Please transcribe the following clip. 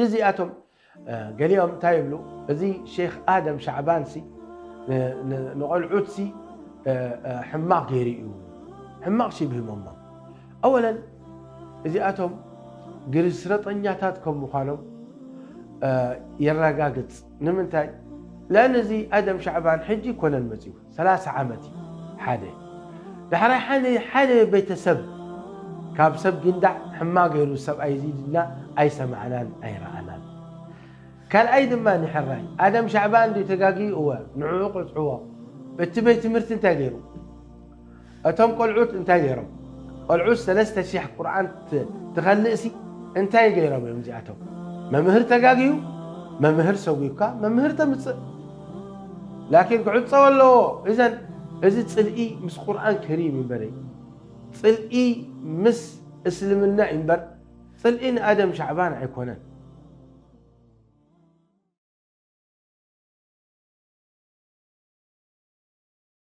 እዚኣቶም ገሊኦም እንታይ ይብሉ? እዚ ሼክ ኣደም ሻዕባንሲ ንቆልዑትሲ ሕማቕ ገይሩ እዩ፣ ሕማቕ ሽብህ መማ። ኣወለን እዚኣቶም ግርስረጠኛታት ከም ምዃኖም የረጋግጽ። ንምንታይ? ለእን እዚ ኣደም ሻዕባን ሕጂ ኮነን መጺኡ ሰላሳ ዓመት እዩ። ሓደ ዳሕራይ ሓደ ሓደ ቤተሰብ ካብ ሰብ ጊንዳዕ ሕማ ገይሩ ሰብኣይ እዚ ድና ኣይሰማዕናን ኣይረኣናን። ካልኣይ ድማ ንሕራይ ኣደም ሻዕባን እንዲ ተጋጊ እወ ንዕኡ ቅጽዕዎ። እቲ ቤት ትምህርቲ እንታይ ገይሩ? እቶም ቆልዑት እንታይ ገይሮም? ቆልዑት ሰለስተ ሺሕ ቁርኣን ትኸልእሲ እንታይ ገይሮም እዮም እዚኣቶም? መምህር ተጋግዩ መምህር ሰጒካ መምህር ተምፅእ። ላኪን ክዕፀው ኣለዎ። እዘን እዚ ፅልኢ ምስ ቁርኣን ከሪም ይንበረ፣ ፅልኢ ምስ እስልምና ይንበር፣ ፅልኢ ንኣደም ሻዕባን ኣይኮነን።